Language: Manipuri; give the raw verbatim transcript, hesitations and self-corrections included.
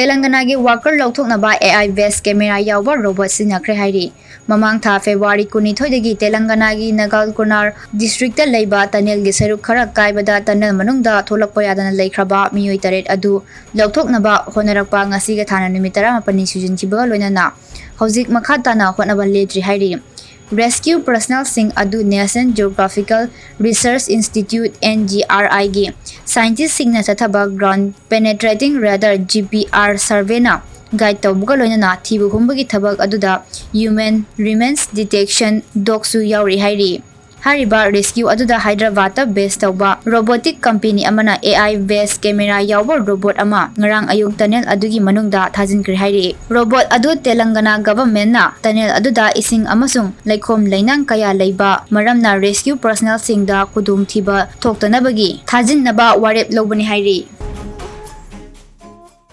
ꯇꯦꯂꯪꯒꯅꯥꯒꯤ ꯋꯥꯀꯔ ꯂꯧꯊꯣꯛꯅꯕ AI based camera ꯌꯥꯎꯕ ꯔꯣꯕꯣꯠ ꯁꯤꯖꯤꯟꯅꯈ꯭ꯔꯦ ꯍꯥꯏꯔꯤ꯫ ꯃꯃꯥꯡ ꯊꯥ ꯐꯦꯕ꯭ꯔꯨꯋꯥꯔꯤ ꯀꯨꯟꯅꯤꯊꯣꯏꯗꯒꯤ ꯇꯦꯂꯪꯒꯅꯥꯒꯤ ꯅꯒꯥꯜꯀꯨꯅꯥꯔ ꯗꯤꯁꯇ꯭ꯔꯤꯛꯇ ꯂꯩꯕ ꯇꯅꯦꯜꯒꯤ ꯁꯔꯨꯛ ꯈꯔ ꯀꯥꯏꯕꯗ ꯇꯅꯦꯜ ꯃꯅꯨꯡꯗ ꯊꯣꯛꯂꯛꯄ ꯌꯥꯗꯅ ꯂꯩꯈ꯭ꯔꯕ ꯃꯤꯑꯣꯏ ꯇꯔꯦꯠ ꯑꯗꯨ ꯂꯧꯊꯣꯛꯅꯕ ꯍꯣꯠꯅꯔꯛꯄ ꯉꯁꯤꯒ ꯊꯥꯅ ꯅꯨꯃꯤꯠ ꯇꯔꯥꯃꯥꯄꯟꯅꯤ ꯁꯨꯖꯤꯟꯈꯤꯕꯒ ꯂꯣꯏꯅꯅ ꯍꯧꯖꯤꯛ ꯃꯈꯥ ꯇꯥꯅ ꯍꯣꯠꯅꯕ ꯂꯦꯞꯇ꯭ꯔꯤ ꯍꯥꯏꯔꯤ꯫ Rescue personnelꯁꯤꯡ ꯑꯗꯨ National Geographical Research Institute, NGRIꯒꯤ scientistꯁꯤꯡꯅ ꯆꯠꯊꯕ Ground Penetrating Radar, GPR surveyꯅ guide ꯇꯧꯕꯒ ꯂꯣꯏꯅꯅ ꯊꯤꯕ ꯍꯨꯝꯕꯒꯤ ꯊꯕꯛ ꯑꯗꯨꯗ human remains detection dogꯁꯨ ꯌꯥꯎꯔꯤ ꯍꯥꯏꯔꯤ꯫ ꯍꯥꯏꯔꯤꯕ rescue ꯑꯗꯨꯗ ꯍꯥꯏꯗ꯭ꯔꯕꯥꯗꯇ base ꯇꯧꯕ robotic company ꯑꯃꯅ AI based camera ꯌꯥꯎꯕ ꯔꯣꯕꯣꯠ ꯑꯃ ꯉꯔꯥꯡ ꯑꯌꯨꯛ ꯇꯅꯦꯜ ꯑꯗꯨꯒꯤ ꯃꯅꯨꯡꯗ ꯊꯥꯖꯤꯟꯈ꯭ꯔꯦ ꯍꯥꯏꯔꯤ꯫ ꯔꯣꯕꯣꯠ ꯑꯗꯨ ꯇꯦꯂꯪꯒꯅꯥ governmentꯅ ꯇꯅꯦꯜ ꯑꯗꯨꯗ ꯏꯁꯤꯡ ꯑꯃꯁꯨꯡ ꯂꯩꯈꯣꯝ ꯂꯩꯅꯥꯡ ꯀꯌꯥ ꯂꯩꯕ ꯃꯔꯝꯅ rescue personnelꯁꯤꯡꯗ ꯈꯨꯗꯣꯡꯊꯤꯕ ꯊꯣꯛꯇꯅꯕꯒꯤ ꯊꯥꯖꯤꯟꯅꯕ ꯋꯥꯔꯦꯞ ꯂꯧꯕꯅꯤ ꯍꯥꯏꯔꯤ꯫